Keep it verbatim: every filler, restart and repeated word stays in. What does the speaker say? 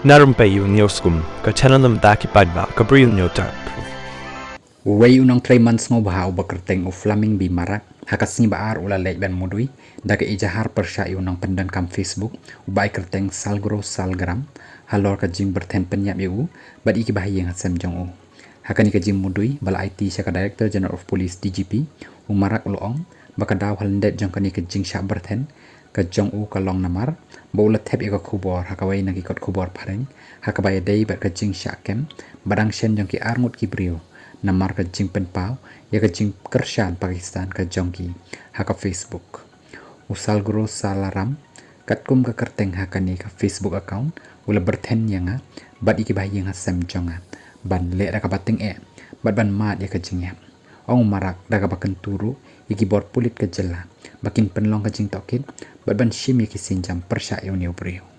Na rympei ïa u News Kum, ka channel na bynta ki paidbah ka Bri u Hynñiewtrep. Uwei u nongtrei man sngewbha uba kyrteng u Flaming B Marak, ha ka sngi ba ar u la leit ban mudui da ka ejahar pyrshah ïa u nongpyndonkam Facebook uba ai kyrteng Salgrow Salgram, halor ka jingbyrthen pynïap ïa u bad ïa ki bahaïing hasem jong u. Ha kane ka jingmudui ba la aiti sha ka Director General of Police, D G P, u Marak u la ong ba ka daw ha lyndet jong kane ka jingshah byrthen ka jong u ka long namar ba u la thep ïa ka khubor ha kawei na ki kot khubor phareng ha kaba ïadei bad ka jingshah kem ba dang shen jong ki arngut ki briew namar ka jingpynpaw ïa ka jingkyrshan Pakistan ka jong ki ha ka Facebook. U Salgrow Salaram, katkum ka kyrteng ha kane ka Facebook account, u la byrthen ïa nga bad ïa ki bahaïing hasem jong nga ban leh da kaba tyngeh bad ban mad ïa ka jingïap, ong u Marak, da kaba kyntu ruh ïa ki bor pulit ka jylla ba kin pynlong ka jingtohkit bad ban shim ïa ki sienjam pyrshah ïa une u briew.